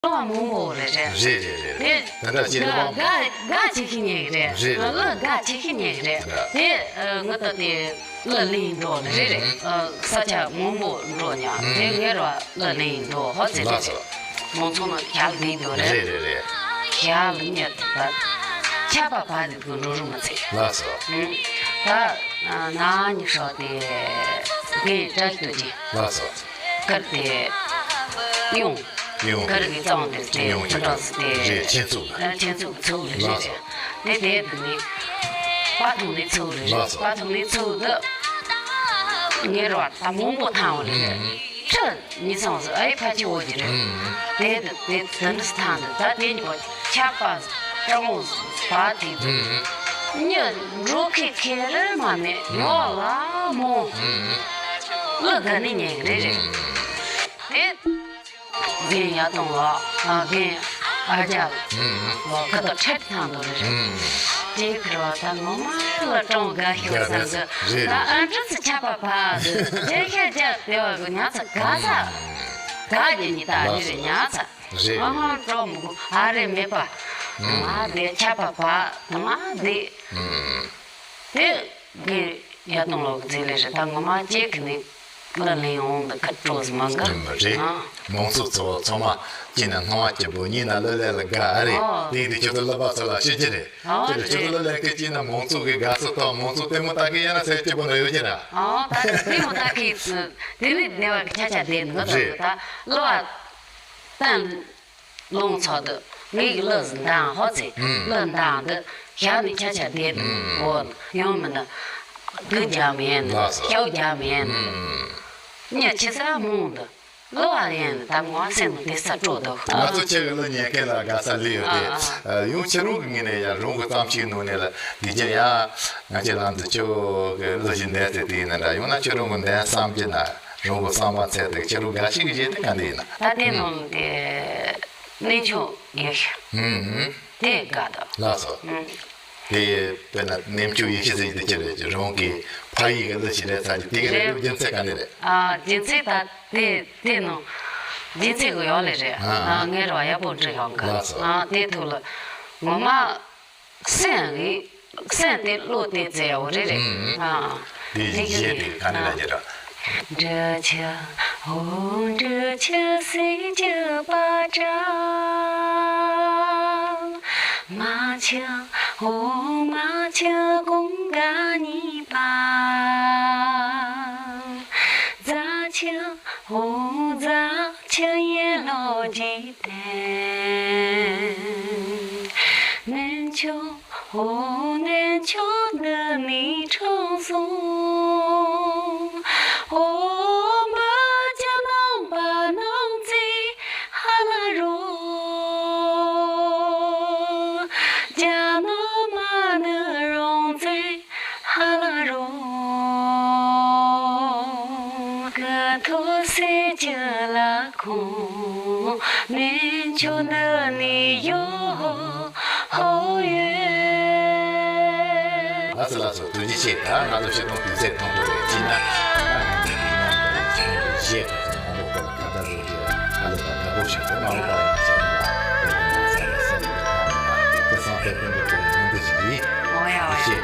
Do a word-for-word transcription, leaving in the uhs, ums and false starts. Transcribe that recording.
གླུ་བ་མང་པོ་རེད་རེད། རེད་རེད་རེད། དེ་དེ་འདྲ་བྱས་ནས་དགའ་དགའ་དགའ་བྱེད་ཤེས་མཁན་རེད། རེད་རེད། གླུ་དགའ་བྱེད་ཤེས་མཁན་རེད། དེ་ཨ་ངི་ད་དེ་གླུ་ལེན་འགྲོ་ནི་རེད་རེད། ཨ་ས་ཆ་མང་པོ་འགྲོ་ཉག་དེ་ངེར་བ་གླུ་ལེན་འགྲོ་ཧོ་ཙེ་ཙེ། ལགས་སོ། མང་ཚོགས་ནང་ཞག་ལེན་འགྲོ་རེད། རེད་རེད་རེད། ཞག་ལེན་ཉག་དེ་ད་ཆབ་པ་བ་དེ་དགོས་འགྲོ་རུ་མི་ཚེ། ལགས་སོ། ད་ན་ནི་ཧྲོ་དེ་དེ་ཏྲ་ཏུ་ཅི། ལགས་སོ། ཀར་ཏེ་ཡོང་། ཡོང་། ཀར་གི་གཙང་དེ་ཏེ་ཡོང་ཁྱེད་ཏོག་སི་ཏེ་རེད། ཁྱེད་ཚུགས་ཨ་ཁྱེད་ཚུགས་ཚུགས་རེད། ལགས་སོ། རེད་དེ་དེ་ནི་པ་ཐུང་ནི་ཚུགས་རེད། ལགས་སོ། པ་ཐུང་ནི་ཚུགས་དུ་ཉེར་བ་ད་མང་པོ་ཐང་བ་རེད། ཁྲི་ཉི་ཚང་སུ་ཨའི་ཕ་ཆི་འོ་གི་རེད། དེ་དེ་དེ་དུ་ཐང་དུ་ད་དེ་ཉི་པ་ཆ་པ་སྤྲང་བོ་བ་དེ་དུ་ཉི་འགྲོ་ཁེ་ཁེ་རེ་མ་མེད་ཡོ་ལ་མོ། གླུ་དགའ་ནི་ཉན་གི་རེད་རེད། དེ་རྒན་ཡ་དང་ལགས་རྒན་ཨ་རྒྱ་ལགས་ཁ་ཏ་ཁྲེད་ཐང་དུ་རེད་རེད། དེ་ཁར་བ་ད་ངོ་མ་གླུ་གྲོང་དགའ་ཤོག་ས་གི་ད་ཨ་འདྲ་ཚི་ཆ་པ་བ་དེ་ཁྱེད་ཁྱེད་རྒྱ་དེ་བ་གི་ཉ་ཚ་དགའ་ས་དགའ་རྒྱ་ཉི་ད་རེད་རེད་ཉ་ཚ། རེད། ཨ་ཧ་གྲོགས་མོ་ཨ་རེ་མེད་པ། ང་དེ་ཆ་པ་བ་ང་དེ། དེ་དེ་ཡ་དང་ལོག་ཟེར་ལེ་རེད་ད་ངོ་མ་ཅེ་གི་ནི་ལ་ལེན་འོང་དུ་ཁ་སྤྲོ་ཟི་མ་འགའ། རེད། མང་ཚོགས་ཚོ་ཚང་མ་ཅི་ན་སྣང་བ་སྐྱིད་པོ་གཉིས་ན་ལོ་ལེ་ལ་དགའ་རེད། ཨོ། དེ་ཡིན་དུས་ཁྱོད་ཚོ་ལ་པ་ཚོ་ལ་ཤེས་ཀྱི་རེད། ཨོ་ཁྱོད་ཚོ་ཁྱོད་ཚོ་ལ་ལེན་སྐད་ཅི་ན་མང་ཚོགས་ཀྱི་དགའ་ཚོ་དང་མང་ཚོགས་ལྟད་མོ་ལྟ་གི་ཡ་ན་ཚེ་སྐྱིད་པོ་ན་ཡོད་ཀྱི་ར། ཨོ་ད་ལྟད་མོ་ལྟ་གི་དེ་ནི་བདེ་བ་གི་ཆ་ཆ་བདེ་ནི་ང་ཚོ་རེད། ད་ལོ་བ་བསྟན། ལུང་ཚོགས་དུ་ངའི་གླུ་འདང་ཧོ་ཚེ་གླུ་འདང་དུ་ཞག་ནི་ཆ་ཆ་བསྡད་དུ་འོ་ཡོང་མི་འདུག་དུ་རྒྱག་མི་ཡན་ཤའུ་རྒྱག་མི་ཡན་ཉ་ཆི་ས་མོང་དུ་གླུ་བ་ཡན་ད་ངོ་སེམས་དེ་ས་སྤྲོ་འདུག་ང་ཚོ་ཁྱེད་ཀྱི་གླུ་ཉན་མཁན་ལ་དགའ་ས་ལི་ཡོད་དེ་ཡང་ཁྱེད་རང་གི་ངོས་ནས་ཡང་རང་གི་བརྩམས་ཆོས་ནང་ནས་ལ་དེ་རྒྱུ་ཡང་ང་ཁྱེད་རང་དུ་ཁྱོད་ཀྱི་གླུ་ཞིག་འདས་ཚེ་དེ་ཡིན་ན་འདྲ་ཡང་ན་ཁྱེད་རང་གི་འདས་བསམ་རྒྱུ་ན། རང་གི་བསམ་པ་ཚད་དེ་ཁྱེད་རང་དགའ་ཞིག་གི་རྗེས་དེ་ག་འདི་ཡིན་ན། ད་དེ་ནང་དེ་གནས་མཆོག་ཡོད་ཤག་ཧུམ་ཧུམ། དེ་དགའ་དང་། ལགས་སོ། ཧུམ། དེ་དཔེར་ན་གནས་མཆོག་ཡེ་ཤེས་ཟེར་གྱི་དེ་ཁྱེད་རང་གི་ཕ་ཡུལ་གྱི་གླུ་ཞིག་རེད་ཚར་གྱི་དེ་ག་རེད་རེད། རྒྱུ་མཚན་ག་འདི་རེད། ཨ་རྒྱུ་མཚན་ད་དེ་དེ་ནང་རྒྱུ་མཚན་གི་ཡོག་ལས་རེད། ཨ་ཨ་ངས་རོ་ཡག་པོ་འདྲི་ཡོང་གི་ལགས་སོ། ཨ་དེ་ཐུག་ལ་ངོ་མ། སེམས་ཀྱི་སེམས་དེ་བློ་དེ་བཙལ་བ་རེད་རེད། ཨ་དེ་ཡིན་གཞས་དེ་ག་ནས་ལ་རྒྱ་ར། འདྲི་ཆ་འོ་འདྲི་ཆ་སེ་ཅི་པ་ཏྲ། མ་ཆ་འོ་མ་ཆ་ཀུན་དགའ་ཉི་པ། ཛ་ཆ་འོ་ཛ་ཆ་ཡེ་ལོ་ཇི་ཏེ། ནན་ཆོ་འོ་ནན་ཆོ་འདི་ནི་ཁྲང་སོང་། འོ་མ་ཅ་ནང་པ་ནང་ཚེ་ཧ་ལ་རོ། ཅ་ནང་མ་ནི་རོང་ཚེ་ཧ་ལ་རོ། ཀ་ཐོ་སེ་ཅི་ལ་ཁོང་ནན་ཆོ་འདི་ནི་ཡོ་ཧོ་ཡོད། ལགས་སོ་ལགས་སོ། ཐུགས་རྗེ་ཆེ། ད་ང་ཚོ་ཤེས་དོན་དུས་ཚོད་ཐུང་ཐུང་རེད་ཅི་ན། ད་ང་ཚོ་གཞས་དང་མང་པོ་སྐོར་ལ་ཁ་བརྡ་རོལ་རྒྱུ་ཧ་ལས་པ་དགའ་པོ་ཞིག་རེད། མ་འོངས་པ་ཡང་ཤེས་དོན་ལ་དེ་ཚང་དེ་ཀུན་གྱི་དོན་དུ་ཞིག་ཡིན། ཨོ་ཡ་ཨོ་ཡ། ཐུགས་རྗེ་ཆེ།